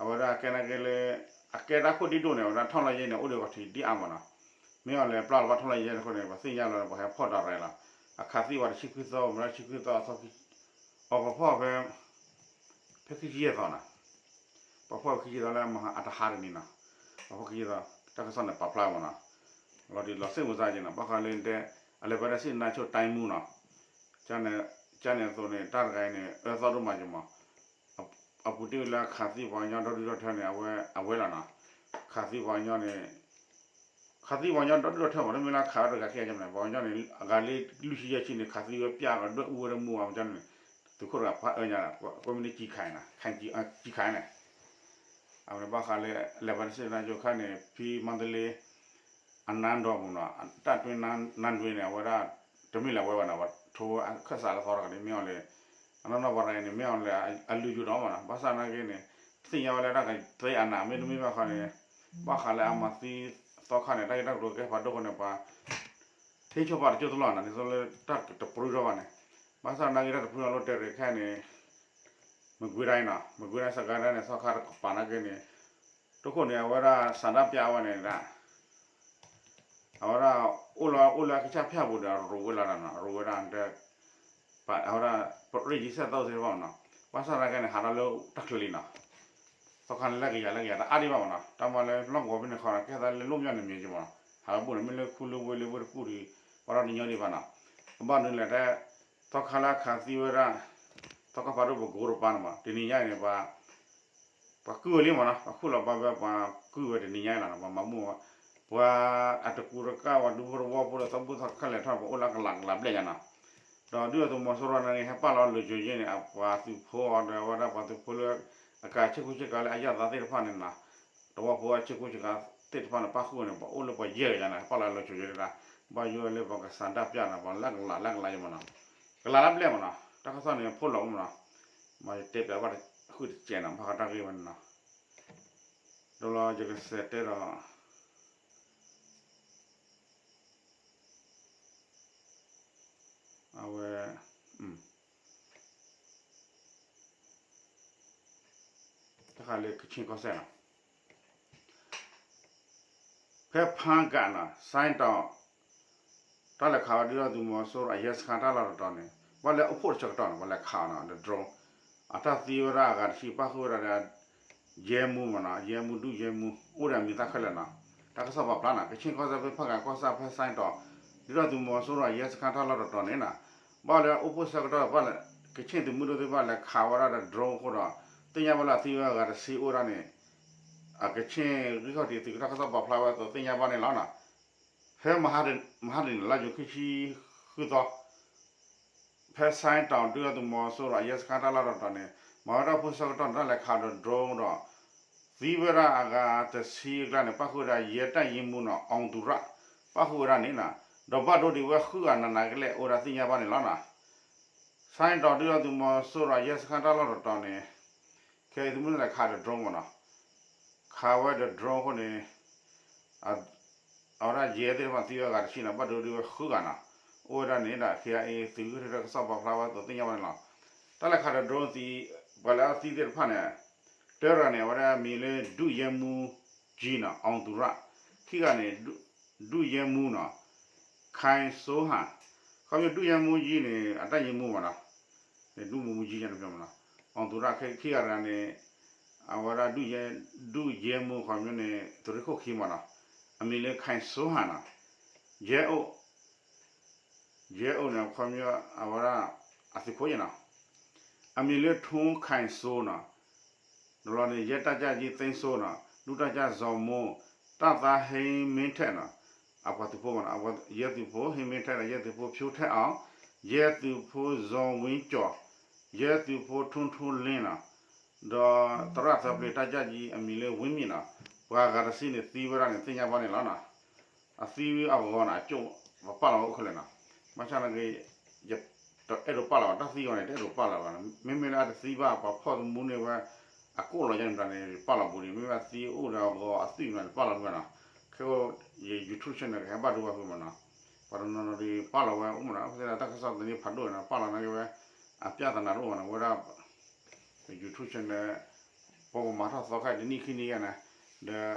အဝဲဒၣ်ကဲနာ်က့လၢ အကဲတၢ်ခိၣ်ဒံၣ်ဒိၣ်န့ၣ် အဝဲဒၣ်ထီၣ်လီၤယဲၢ်န့ၣ် အိၣ်ဒီးကီၢ်ထံးဒ်အါမးနီၤ, မ့ၢ်အီၤလဲၤပျၢ်လီၤဘၣ်ထီၣ်လီၤယဲၢ်န့ၣ်အဃိန့ၣ် ပှၤသ့ၣ်ညါလီၤန့ၣ် ပှၤဟဲဖီၣ်ဒီးရဲလီၤ, အခးသံဝဲတဆံခွံသီ မ့ၢ်တဆံခွံသီအသီ အီၤပှၤဖီၣ်ဖဲ ဖဲခံဆံယဲၢ်သီနီၤ, ပှၤဖီၣ်ဖဲခံဆံယဲၢ်သီလၢအတဟါတနံၤနီၤ, ပှၤဖီၣ်ခံဆံယဲၢ်သီ တၢ်ကစီၣ်န့ၣ်ပာ်ဖျါမးနီၤ, လီၤတံၢ်လီၤဆ့ၣ်မုာ်စၢ်က့ၤနီၤ ဘၣ်ဃးလၢတဲ အလဲၤဘၣ်ဒၣ်စံၣ်နါ ချိုတိုင်းမှူး နီၤ, ကန့ၣ်အသိးန့ၣ် တၢ်တဂၤအံၤန့ၣ် အၢသီဒိၣ်မးက့ၤမး, အပူၤတ့ၢ်ဝဲလၢအခးသံပှၤကညီဒီဒူၣ်ဒီထၢန့ၣ် အဝဲလီၤနီၤ, ခးသံပှၤကညီန့ၣ် ခးသံပှၤကညီဒီဒူၣ်ဒီထၢမး တမ့ၢ်လၢခးဝဲတဂၤခံဂၤမးန့ၣ် ပှၤကညီန့ၣ် အဂၤလၢလွံၢ်ဆံယဲၢ်ဆံန့ၣ် ခးသံဝဲပျၢ်ဒီးဒွဲၣ်အူဝဲဒၣ်မူဝဲကန့ၣ်, သုးခိၣ်တဂၤဖးအၢညါဒီး ကွဲမုၢ်နံၤကၠံၤခးန့ၣ်, ကၠံၤခးန့ၣ်, အဝဲန့ၣ်ဘၣ်ဃးလၢ လဲၤဘၣ်ဒၣ်စံၣ်နါ ချိုခါန့ၣ် ဖဲမန္တလေး အနန်းတော် မးနီၤ တၢ်တွ့နန်းတွင်းန့ၣ် အဝဲဒၣ် တမ့ၢ်လၢအဝဲဘၣ်နီၤ ပှၤထိဝဲအခၢၣ်စးလၢသီတဂၤန့ၣ် မ့ၢ်အီၤလဲၣ်, အနီၢ်နီၢ်ပှၤတဂၤန့ၣ် မ့ၢ်အီၤလဲၣ် အလုၢ်ယိာ်ဒီးမးနီၤ ဘၣ်ဆၣ်နာ်က့န့ၣ် သ့ၣ်ညါဝဲလၢတၢ်ကသ့အနး မ့တမ့ၢ်ဘၣ်ဃီန့ၣ် ဘၣ်ဃးလၢအမၤသံသီခါန့ၣ် တၢ်ဂ့ၢ်တၢ်ကျိၤကဲဖးဒိၣ်အဃိန့ၣ် ပှၤ ထံဆိပာ်တကၠိတလီၢ်နီၤ ဒ်သိးလၢတၢ်တပြူထီၣ်ဘၣ်န့ၣ်, ဘၣ်ဆၣ်နာ်က့တၢ်တပြူထီၣ်လိၣ်တဲာ်ရ့ၣ်ခဲအံၤန့ၣ် မကွေးတိုင်းနီၤ မကွေးတိုင်း စစ်ကိုင်းတိုင်းန့ၣ် သီခါတကပၤနာ်က့န့ၣ် တခိၣ်န့ၣ် အဝဲဒၣ်ဆန္ဒပြဝဲန့ၣ်ဒၣ် အဝဲဒၣ် အိၣ်လၢ အိၣ်လၢအကစၢ်ဖၠၣ်ပူၤဒီး အရူးဝဲလီၤနီၤ အရူးဝဲဒၣ် အဝဲဒၣ် ပရ့ၣ်ယံၤဆဲၣ်သီသ့ၣ်တဖၣ်မးနီၤ ဘၣ်ဆၣ်သနာ်က့န့ၣ် ဟးထီၣ်လၢတၢ်ချၢလံနီၤ သီခါန့ၣ် လၢကယၤလၢကယၤတအါဒံးဘၣ်မးနီၤ တၢ်မၤလၢလီၢ်ကဝီၤဖဲန့ၣ်ခီနီၤ ကဲသးလၢ လီၢ်မျီၢ် န့ၣ်မ့ၢ်က့ၤမးနီၤ ဟးလၢဘူၣ်န့ၣ် မ့ၢ်လၢခူလၢဝ့လၢဝ့ၢ်တကူၣ်ဒီး ဘၣ်ဒီးတညီဒံးဘၣ်နီၤ ဘၣ်နုၤလဲၣ်တဲ သီခါလၢအခးသံဝဲဒၣ် သီခါဖးဒိၣ်ပကိးတပၤန့ၣ်မး တနံၤညါအံၤန့ၣ် ပှၤ ပှၤကုၢ်ဝဲလံမးနီၤ ပှၤခူၣ်လီၤဘၣ်ဝဲ ပှၤကုၢ်ဝဲတနံၤညါအံၤလီၤ ပှၤမၤမူၣ်ဝဲ ပှၤအတကူတကၣ်ဝဲ ဒူဖိတဝီဖိဒီး သီဘူၣ်သီခါလဲၣ်ထီၣ် ပှၤအိၣ်လၢကလးကလးဘျဲၣ်ညါနီၤ ဒီးဒုၣ်ဒါသုးမီၤစိရိၤန့ၣ် ဟဲပာ်လီၤလၢကၠိယဲၢ်န့ၣ် အပှၤသုးဖိအီၤဒီး အဝဲဒၣ်ပှၤသုးဖိလၢ အကၤဆ့ကူဆ့ကၤလၢအယၣ်သးသ့ၣ်တဖၣ်န့ၣ်နီၤ တဝီဖိအဆ့ကူဆ့ကၤသ့ၣ်တဖၣ်န့ၣ် ပာ်ဃုာ်န့ၣ် ပှၤအိၣ်လၢပှၤယဲၢ်ကယၤန့ၣ် ဟဲပာ်လီၤလၢကၠိယဲၢ်ဒၣ် ဘၣ်ယိၣ်လၢပှၤကစၢ်ဒၣ်ပျၢ်န့ၣ် ပှၤလၢကလးလၢကလးယဲၢ်မးနီၤ ကလးလၢဘျဲၣ်မးနီၤ တၢ်ကစီၣ်န့ၣ် ဖိလီၤအိၣ်မးနီၤ မ့ၢ်ယတဲပျးဘၣ်ဃုာ်တစဲးနီၤ ဘၣ်ဃးတၢ်ဂ့ၢ်ဝဲန့ၣ်နီၤ ဒီးလီၤယကစဲးတဲဒီး အဝဲ တၢ်ဃးလၢကခ့ၣ်ကီၢ်စဲၣ်နီၤ ဖဲဖါကးနီၤ ဆိုင်းတောင် တၢ်လဲၤခးဝဲဒုၣ်ဒါသုးမီၤစိရိၤအရဲစခန်းတၢ်လီၢ်တတီၤန့ၣ် ဘၣ်လၢအိၣ်ဖှိၣ်တဆၢကတီၢ်န့ၣ် ပှၤလဲၤခးအီၤနီၤ ဒီး drone အတၢ်သံဝဲဒၣ်အဂၤတဆံ ပၣ်ဃုာ်ဝဲဒၣ်ဒီး ရဲမှူးမးနီၤ ရဲမှူး ဒုရဲမှူး အိၣ်ဒီးအမံၤသၣ်ခဲလၢာ်နီၤ တၢ်ကစီၣ်ပာ်ဖျါနီၤ ကခ့ၣ်ကီၢ်စဲၣ်ဖဲဖါကးကီၢ်ဆၣ်ဖဲ ဆိုင်းတောင် ဒုၣ်ဒါသုးမီၤစိရိၤအရဲစခန်းတၢ်လီၢ်တတီၤန့ၣ်နီၤ ဘၣ်လၢအိၣ်ဖှိၣ်ဆၢကတီၢ် ကခ့ၣ်သုးမုၢ်ဒိၣ်သ့ၣ်တဖၣ်လဲၤခးဝဲဒၣ်ဒီး drone အဃိဒီး သ့ၣ်ညါဘၣ်လၢအသံဝဲအဂၤတဆံအိၣ်ဝဲဒၣ်န့ၣ် အကခ့ၣ်ဂံၢ်ခီၣ်ထံးသုးက့တၢ်ကစီၣ်ပာ်ဖျါဝဲအသိးသ့ၣ်ညါဘၣ်န့ၣ်လီၤနီၤ ဖဲမဟါတနံၤ လါယူၤခံဆံဃုသီ ဖဲ ဆိုင်းတောင် ဒုၣ်ဒါသုးမီၤစိရိၤအရဲစခန်းတၢ်လီၢ်တတီၤန့ၣ် မၤဝဲဒၣ်အိၣ်ဖှိၣ်ဆၢကတီၢ်န့ၣ် တၢ်လဲၤခးဒီး drone ဒီး သံဝဲဒၣ်အဂၤတဆံအကျါန့ၣ် ပၣ်ဃုာ်ဝဲဒၣ် ရဲတပ်ရင်းမှူးနီၤ အောင်သူရ ပၣ်ဃုာ်ဝဲဒၣ်န့ၣ်နီၤ ဒီးဘၣ်ဒိဒံးဝဲဃုဂၤနးနးကလဲာ်အိၣ်ဝဲဒၣ်သ့ၣ်ညါဘၣ်န့ၣ်လီၤနီၤ ဆိုင်းတောင် ဒုၣ်ဒါသုးမီၤစိရိၤအရဲစခန်းတၢ်လီၢ်တတီၤန့ၣ် ခဲအံၤသုးမုၢ်ဒိၣ်လဲၤခးဒီး drone မးနီၤ ခးဝဲဒီး drone အဃိန့ၣ် အဝဲဒၣ်ယဲၢ်သ့ၣ်တဖၣ်သံဝဲအဂၤတဆံနီၤ ဘၣ်ဒိဒံးဝဲဃုဂၤနီၤ အိၣ်ဝဲဒၣ်န့ၣ်ဒီး KIA သုးဂံၢ်ခီၣ်ထံးတၢ်ကစီၣ်ပာ်ဖျါဝဲအသိးသ့ၣ်ညါဘၣ်န့ၣ်လီၤ. တၢ်လဲၤခးဒီး drone သံ ပှၤလၢအသံသ့ၣ်တဖၣ်န့ၣ် တဂၤန့ၣ် အဝဲဒၣ်မံၤလၢ ဒုရဲမှူးကြီးနီၤ အောင်သူရ, ခံဂၤန့ၣ် ဒုရဲမှူးနီၤ ခိုင်စိုးဟန်, ခီဖျိ ဒုရဲမှူးကြီးန့ၣ် အတၢ်ယံၤမူမးနီၤ, ဒုရဲမှူးကြီးန့ၣ်မးနီၤ, အောင်သူရ ခံဂၤတဂၤန့ၣ် အဝဲဒၣ် ဒုရဲမှူး ခီဖျိန့ၣ် သုးရ့ၣ်ခိၣ်ခံမးနီၤ, အမံၤလၢ ခိုင်စိုးဟန်နီၤ, ရဲအုပ် ရဲအုပ်န့ၣ် ခီဖျိ အဝဲဒၣ် အသုးခိၣ်ယဲနီၤ, အမံၤလၢ ထွန်းခိုင်စိုးနီၤ, ဒီးလီၤန့ၣ် ရဲတပ်ကြပ်ကြီး သိန်းစိုးနီၤ, ဒုတပ်ကြပ် ဇော်မိုး, တပ်သား ဟိမင်းထက်နီၤ, အပှၤသုးဖိမးနီၤ, ရဲသုးဖိ ဟိမင်းထက်ဒီး ရဲသုးဖိ ဖြိုးထက်အောင်, ရဲသုးဖိ ဇော်ဝင်းကျော်, ရဲသုးဖိ ထွန်းထွန်းလင်းနီၤ, ဒီးသရၣ်သၢပျ့ၤ တပ်ကြပ်ကြီး အမံၤလၢ ဝင်းမြင့်နီၤ, ပှၤဂၤတဆံန့ၣ် သံဝဲဒၣ်န့ၣ် သ့ၣ်ညါဘၣ်န့ၣ်လီၤနီၤ. အသံအဂီၤန့ၣ် အကၠိၣ် ပပာ်လီၤဝဲအိၣ်ခဲလၢာ်နီၤ. ဘၣ်ဆၣ်နာ်က့ တအဲၣ်ဒိးပာ်လီၤဘၣ်, တၢ်သံအဂီၤန့ၣ် တအဲၣ်ဒိးပာ်လီၤဘၣ်နီၤ. မ့မ့ၢ်လၢအတသံဘၣ် ပှၤဖီၣ်သမူန့ၢ်ဝဲ အကိၣ်လီၤယါန့ၣ်တဂၤန့ၣ် ပာ်လီၤပူၤဒံး, မ့မ့ၢ်အသံအိၣ်ဒီးအဂီၤအသွံၣ်န့ၣ် ပာ်လီၤမ့ၢ်နီၤ. ခဲအံၤ ယ YouTube channel ကဟဲဘၣ်ဒိဘၣ်ဖုးမ့ၢ်နီၤ. ပှၤတနီၤနီၤဒုးပာ်လီၤဝဲအိၣ်မ့ၢ်နီၤ, အဃိသတးဒီး တၢ်ကစီၣ်သန့ဖးဒိၣ်န့ၣ် ပာ်လီၤနာ်က့ဝဲ အပြဿနာတအိၣ်မ့ၢ်နီၤ, ဝဲဒၣ် YouTube channel ပှၤကမၤထီၣ်သီခါတနံၣ်ခံနံၣ်ယဲန့ၣ်, ဒီး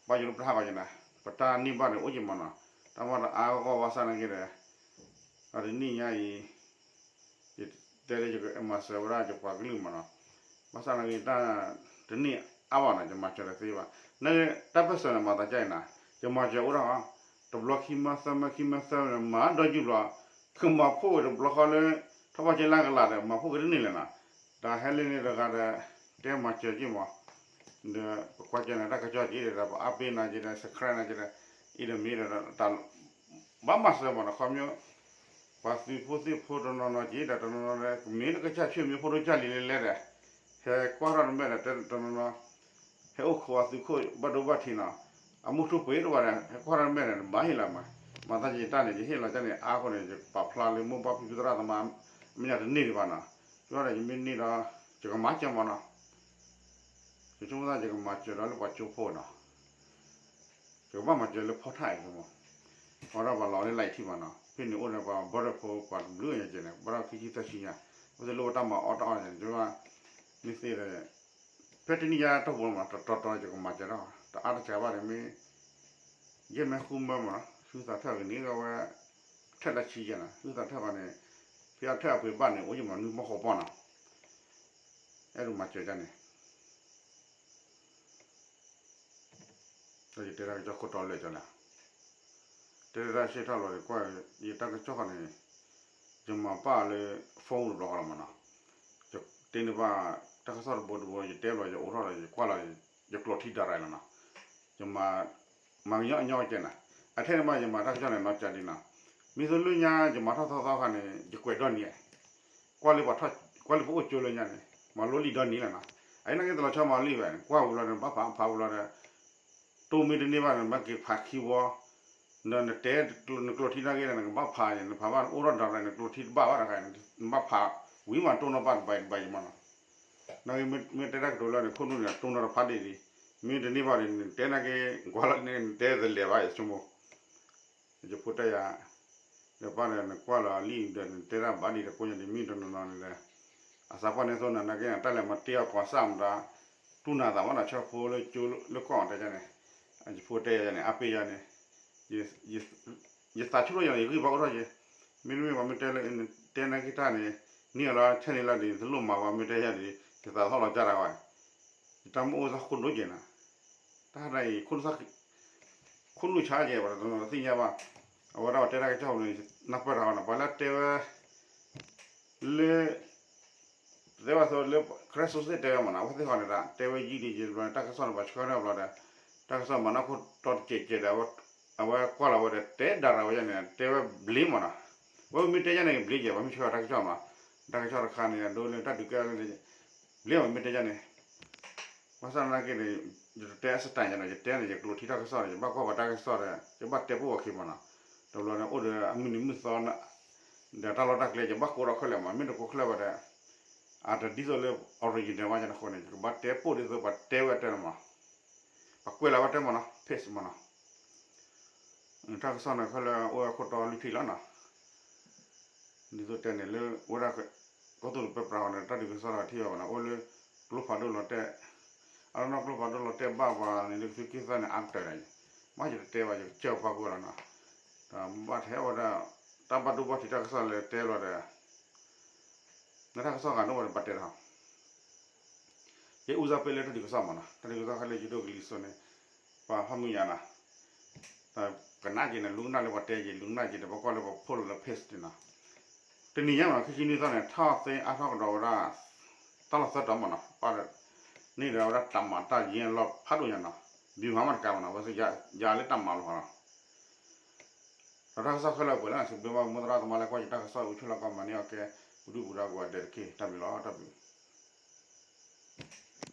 ဘၣ်ယိၣ်လၢပတၢ်ဟးဂီၤယဲန့ၣ်, ပတၢ်န့ၢ်ဘၣ်န့ၣ်အိၣ်က့မ့ၢ်နီၤ, တၢ်မ့ၢ်တအါဂီၢ်ဘၣ်ဆၣ်နာ်က့ဒီး ဒီးတနံၣ်ညါအံၤ ယတဲလၢယကမၤစၢၤဝဲဒၣ်ယပှၤကလုာ်မ့ၢ်နီၤ, ဘၣ်ဆၣ်နာ်က့တၢ်တန့ၢ်အါဘၣ်နီၤ, ယမၤစၢၤတသ့ဘၣ်. နာ်က့တၢ်ပၢၢ်ဆၢန့ၣ် မၤသးဒ်အံၤနီၤ, ယမၤစၢၤအိၣ်ဒၣ်အီၤ, တဘျီခံမၢသၢမၢ ခံမၢသၢမၢန့ၣ် မၤဒီးယုၢ်ဘျီ ကမၤဖှိၣ်ဝဲတဘျီဃီလၢ ထီၣ်ဘၣ်က့လၢကလးဒီး မၤဖှိၣ်က့ၤတန့ၢ်လဲၣ်နီၤ, တၢ်ဟဲလၢန့ၣ်တဂၤဒီး တဲမၤစၢၤက့မ့ၢ် ဒီးပကွၢ်ကၢန့ၣ် တၢ်ကစီၣ်က့ဒီး ပအါပ့ၤနၤက့ဒီး subscribe နၤက့ဒီး အံၤဒီးမ့ၢ်ဒီး တၢ်ဘၣ်မၤစၢၤမ့ၢ်နီၤ, ခီဖျိ ပှၤသုးဖိသံၣ်ဖိတနီၤနီၤက့ဒီး တနီၤနီၤဒီး ကမ့ၢ်လၢကစၢ်ဆ့ၣ်မ့ၢ်ဖိဒိၣ်ကၢ်လံၤလဲၣ်လဲၣ်ဒီး ဟဲကွၢ်ထီၣ်တမဲာ်ဒီး တနီၤနီၤ ဟဲအိၣ်ခိးအသုးခိၣ်ဘၣ်ဒိဘၣ်ထံးနီၤ, အမူထူပှ့ၤတဝဲဒီး ဟဲကွၢ်ထီၣ်တမဲာ်ဒီး တဘၣ်ဟ့ၣ်လီၤမး, မၤသးယတၢ်န့ၣ် ယဟ့ၣ်လီၤကၢန့ၣ် အါဃိန့ၣ် ယပာ်ဖျါလၢမိၢ်ပၢ်ဖံဖုသရၣ်သမါ မ့ၢ်ညါတန့ၢ်ဒံးဘၣ်နီၤ, ယဒီးယမ့ၢ်န့ၢ်ဒီး ယကမၤစၢၤမ့ၢ်နီၤ ယဆိကမိၣ်သးယကမၤစၢၤဒီးလၢပှၤကၠိဖိနီၤ, ယကဘၣ်မၤစၢၤလၢဖီၣ်ထၣ်အံၤမ့ၢ်, အဝဲဒၣ်ပှၤလီၤလၢ live ထံမ့ၢ်နီၤ, ဖဲန့ၣ်အိၣ်ဒီးပှၤဘီဒၢၣ်ဖိပှၤတဘျုးညါကဲန့ၣ် ဘၣ်ဒီးခံဆံသၢဆံညါ, အဝဲသ့ၣ်လိၣ်ဝဲတၢ်မၤအီၣ်တၢ်အီၣ်န့ၣ် မ့ၢ်သ့ဒီး ဖဲတနံၣ်ညါတၢ်ပူၤမ့ၢ် တတီၤတီၤယကမၤစၢၤဒီး တအါတစှၤဘၣ်န့ၣ်မ့ၢ် ယဲၢ်မၢဃုမၢမ့ၢ်နီၤ, သုသးထၢၣ်ကန့ၢ်ဝဲ ထၢၣ်လၢဆံယဲၢ်နီၤ, သုသးထၢၣ်ဘၣ်န့ၣ် ဖဲအထၢၣ်အပှ့ၤဘၣ်န့ၣ် အိၣ်ယမၤနုၤမီၢ်ဃီပီၢ်နီၤ, အဲၣ်ဒိးမၤစၢၤဒ်န့ၣ် ဒီးယတဲတၢ်ကစီၣ်ခိၣ်တီလၢာ်ကၠီလဲၣ်, တဲတၢ်ဆၢထီၣ်လီၤဒီးကွၢ် ယတၢ်ကစီၣ်ဃီန့ၣ် ယမၤပာ်လၢ phone တဘျီဃီလီၤမ့ၢ်နီၤ, ယတဲန့ၢ်ဘၣ် တၢ်ကစီၣ်တဘိတဘိ ယတဲဘျီ ယအိးထီၣ်ဒီး ယကွၢ်လီၤ ယကျိးထံဒၣ်ရၤလီၤနီၤ, ယမၤ မၤကညီအညီကဲနီၤ, အထဲန့ၣ်မး ယမၤတၢ်ကစီၣ်န့ၣ် နီၢ်ကၠးဒံနီၤ, မ့ၢ်သိးလၢညါ ယမၤထီၣ်သီသီခါန့ၣ် ယကွဲးဒီနံၤ ကွၢ်လၢပှၤထီၣ် ကွၢ်လၢပအိၣ်ကၠိလၢညါန့ၣ် မၤလိလံာ်ဒီနံၤလီၤနီၤ, အအံၤနာ်က့တလီၤဆီမၤလံဝဲ ကွၢ်ဝံၤလီၤဒီး ဘၣ်ဖးဖးဝံၤလီၤဒီး တိၢ်မ့ၢ်တန့ၢ်ဘၣ်န့ၣ် ဘၣ်က့ၤဖးခံဝီ, ဒီးနတဲ နကျိးထံနာ်က့ဒီး နကဘၣ်ဖးန့ၣ် နဖးဘၣ်အိၣ်ထီၣ်ဒီး နကျိးထံတဘၣ်ဘၣ်တခါ နဘၣ်ဖးဝံၤမးတိၢ်နီၣ်ဘၣ်တဘၣ်တဘၣ်အံၤမးနီၤ, နာ်က့မ့ၢ်တဲတၢ်ကတိၤလၢန့ၣ် ခိၣ်နူာ်န့ၣ် တိၢ်နီၣ်တဖးဒံးဒံး, မ့ၢ်တန့ၢ်ဘၣ်ဒီး နတဲနာ်က့ ကွၢ်လီၤန့ၣ် နတဲတလဲၤဘၣ် ယဆိကမိၣ် ယဖိတဲယၤ, ဒီးပၢ်ဒီးနကွၢ်လီၤလံဒီးနတဲတၢ်ဘၣ်ဒံးဒီးကိးညါဒံးမ့ၢ်တနီၤနီၤန့ၣ်ဒီး, အသးပှၢ်န့ၣ်သိးနၤနာ်က့ တၢ်လဲၤမၤတ့ၢ်အီၤကွၢ်စၢ်မတၤ, တူၢ်နၤသးမးနီၤ ဆၢဖိလၢကၠိလၢကီၢ်တဲန့ၣ်, ယဖိတဲယၤန့ၣ် အါပ့ၤယၤန့ၣ်, ယသးဆူၣ်ထီၣ်ယၤန့ၣ် ယဂံၢ်ဘါအိၣ်ထီၣ်ယဲ, မ့တမ့ၢ်ပှၤမ့ၢ်တဲလၢ တဲနာ်က့တၢ်န့ၣ်, န့ၢ်အီၤလီၤ ထဲန့ၣ်လီၤဒ် တလိၣ်မၤဝဲမ့ၢ်တဲယၤဒ်, ယသးသဟီၣ်လီၤကၢ်တၢ်ဝဲ ယတၢ်မ့ၢ်အိၣ်သးခိၣ်ဒိၣ်ကဲၤနၤ, တၢ်တၢ်အံၤ ခိၣ်နူာ်ဆါကဲၤ ပှၤတနီၤတသ့ၣ်ညါဘၣ်, အဝဲဒၣ်ပှၤတဲတၢ်ကစီၣ်န့ၣ် နၢ်ပၢၢ်တၢ်ဝဲန့ၣ် ပှၤလၢတဲဝဲ လၢ တဲဝဲသိးလၢ ခရၢစိစ့ၣ်တဲဝဲမးနီၤ အဝဲသ့ၣ်ဃီန့ၣ် တဲဝဲယံာ်ဒံးယံာ်ဘျီန့ၣ် တၢ်ကစီၣ်န့ၣ် ပှၤဆှၢန့ၢ်ဘျီဒီး တၢ်ကစီၣ်မၤနၢ်ခိၣ်တီတကဲးကဲးဒီး အဝဲကွၢ်လီၤဝဲဒီး တဲဒၣ်ရၤဝဲယဲန့ၣ် တဲဝဲဘျ့မးနီၤ, ဝဲမ့ၢ်တဲယဲန့ၣ် ဘျ့ကဲး ပှၤမ့ၢ်ဆှၢတၢ်ကစီၣ်မး, တၢ်ကစီၣ်တခါန့ၣ် အဒိလၢတၢ်ဒုးကဲလၢ ဘျ့မးမ့ၢ်တဲယဲန့ၣ် ဘၣ်ဆၣ်သနာ်က့န့ၣ် ယတတဲအစတၢၢ်ညါနီၤ ယတဲန့ၣ် ယကျိးထံတၢ်ကစီၣ်န့ၣ် ယဘၣ်ကွၢ်ပှၤတၢ်ကစီၣ်ဒီး ယဘၣ်တဲပိာ်အီၤခံမးနီၤ, တဘျီန့ၣ် အိၣ်ဒီးအမုၢ်နံၤမုၢ်သီ ဒီးတၢ်လီၢ်တၢ်ကျဲ ယဘၣ်ကိးထီၣ်ခဲလၢာ်မး မ့ၢ်တကိးခဲလၢာ်ဘၣ်ဒီး အတဒ်သိးလၢ original မးယဲန့ၣ်အဃိန့ၣ် ယကဘၣ်တဲပိာ်ဒ်သိးပှၤတဲဝဲတဲန့ၣ်မး, ပှၤကွဲးလီၤဝဲတဲမးနီၤ page မးနီၤ, တၢ်ကစီၣ်န့ၣ်ခဲလၢာ်အိၣ်ဝဲခိၣ်တီလွံၢ်ထံၣ်လီၤနီၤ ဒ်သိးတဲန့ၣ်လၢ ဝဲဒၣ်က ကီၢ်သူလ့ၤပၢပြးအီၤန့ၣ် တၢ်ဒုးကစီၣ်ထံၣ်အီၤဘၣ်နီၤ အိၣ်လၢ ကျိဖးဒိၣ်လီၤတဲာ်, အလီၢ်နီၢ်ကျိဖးဒိၣ်လီၤတဲာ်ဘၣ်ပှၤန့ၣ် လၢကသုးက့သၢန့ၣ် အါကတၢၢ်န့ၣ်, မ့ၢ်ယတတဲဘၣ် ယကစၢၢ်ဖီကွံာ်လီၤနီၤ, ဒီးဘၣ်ထဲဝဲဒၣ် တၢ်ဘၣ်ဒိဘၣ်ထံးတၢ်ကစီၣ်လၢတဲလီၤဒီး နတၢ်ကစီၣ်ဂၤဒိၣ်ဝဲဒီးပှၤတဲတၢ် ယအူစၢ်ပ့လၢတၢ်ဒုးကစီၣ်မးနီၤ တၢ်ဒုးကစီၣ်ခဲလၢာ်ယဒိၣ်ကလံၤစိးန့ၣ် ပှၤဖးမုၢ်ညါနီၤ, ကနၣ်က့ၤန့ၣ် လူကနၣ်လၢပှၤတဲက့ၤ လူကနၣ်က့ၤန့ၣ် ပကွၢ်လၢပှၤ post လၢ page န့ၣ်နီၤ, တနံၤညါမးနီၤ ခံဆံနွံသီန့ၣ် ထီၣ်သ့အါထီၣ်ကဒီးဝဲဒၣ် တၢ်လီၢ်သၢတီၤမးနီၤ ပၣ်န့ၢ်ဒီးဝဲဒၣ်တၢ်မၤတၢ်ယဲၢ်လီၢ်ဖးဒိၣ်ညါနီၤ, ဘံမၤမးတကးမးနီၤ ဝဲစ့ၢ်ယၤလၢတၢ်မၤလီၤနီၤ ဒီးတၢ်ကစီၣ်ခဲလၢာ်ပှဲၤလၢနစုဘျ့ဘၣ် မိၢ်သရၣ်သမါလၢကွၢ်ယတၢ်ကစီၣ်အူဆိၣ်လီၤကီမၤန့ၢ်အီၤကဲ ပဒုၣ်ပဒါကိးဂၤဒဲးတက့ၢ် တၢ်ဘျုးလီၤ တၢ်ဘျုး